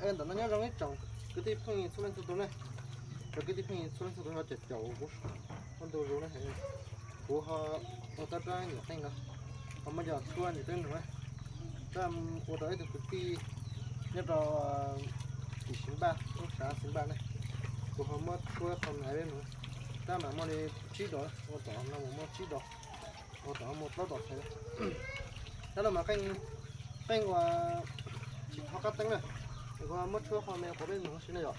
Ntawm no nyob zoo ib tsoom kwv tij phooj ywg txhua leej txhua tus ne, cov kwv tij phooj ywg txhua leej txhua tus ho caum caum kuv ua ntu zus ne, kuv ho ua tau rab nyuam qeej no, ho muab coj tshuab ntawm peb nug, rab ua rau ib tug kwv tij nyob rau tim Xeev Npaj, lub xav Xeev Npaj ne, kuv ho muab tshuab qhov no peb nug, rab mas muaj li tsib dos, ua tom no mas muaj tsib dos, ua tom muaj plaub dos thiab. Rab no mas qeej, qeej uas tsis thov qab teeb na, kuv ho muab tshuab qhov me quav peb nug si na yom.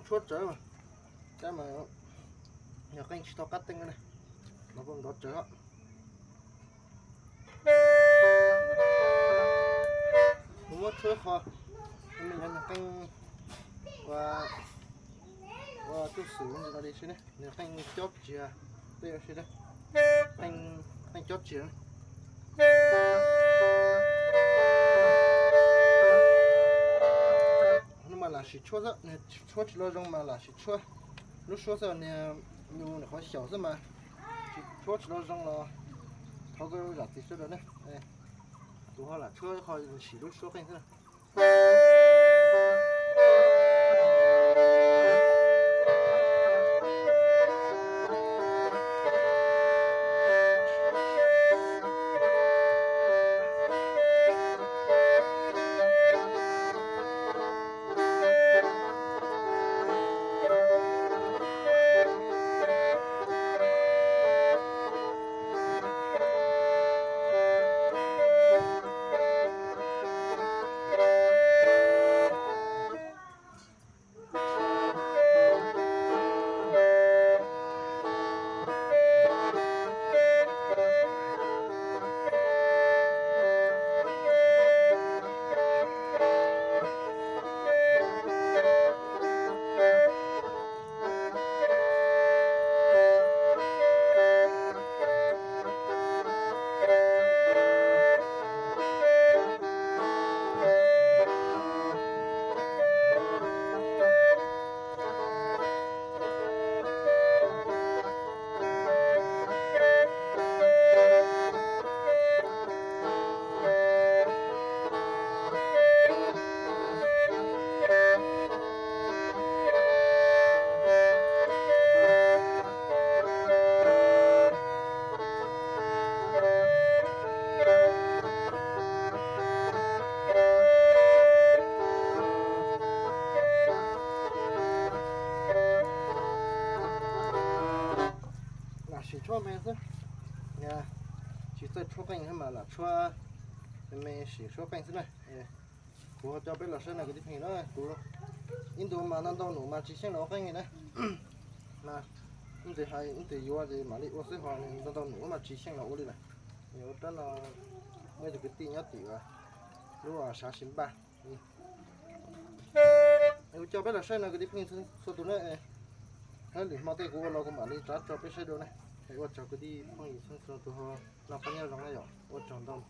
Tshuab tsawv mas, tsab mas nws qeej tsis tau qab teej na, los nrov tsawv os. Kuv muab tshuab ib qho, me nyuam nws qeej ua, ua tub xwm no li si ne, nws qeej cob tsiav, peb ua si na, qeej cob tsiav. Hnub mas lam sim tshuab xwb, tshuab tsis tau zoo mas lam sim tshuab lub suab xwb, niag nyuj nws qhov xyaum xwb mas, tsis tshuab tsis tau zoo los thov koj zam txim sawv daws ne. Kuv ho lam tshuab qhov sim lub suab qeej xwb. Lam sim tshuab me xwb, tsis txawj tshuab qeej mas lam tshuab me, sim tshuab qeej xwb na. Kuv ho coj peb los saib no kwv tij phooj ywg na, kuv ib ntus mas ntau ntau num mas tsis xyeej los ua qeej li na. Mas ib ntsis hais ib ntsis yuav ces mam li ua xwb, ho ntau ntau num mas tsis xyeej los ua li lawm. Ua rab no muaj ib tug kwv tij nyob tim lub Sav Sis Npaj, kuv coj peb los saib no kwv tij phooj ywg txhua tus na. Hab lwm hmo tej kuv ua los kuv mam li rov tso peb saib dua na. Ua tsaug kwv tij phooj ywg txhua tus ho noj qab nyob zoo na yom, ua tsaug ntau.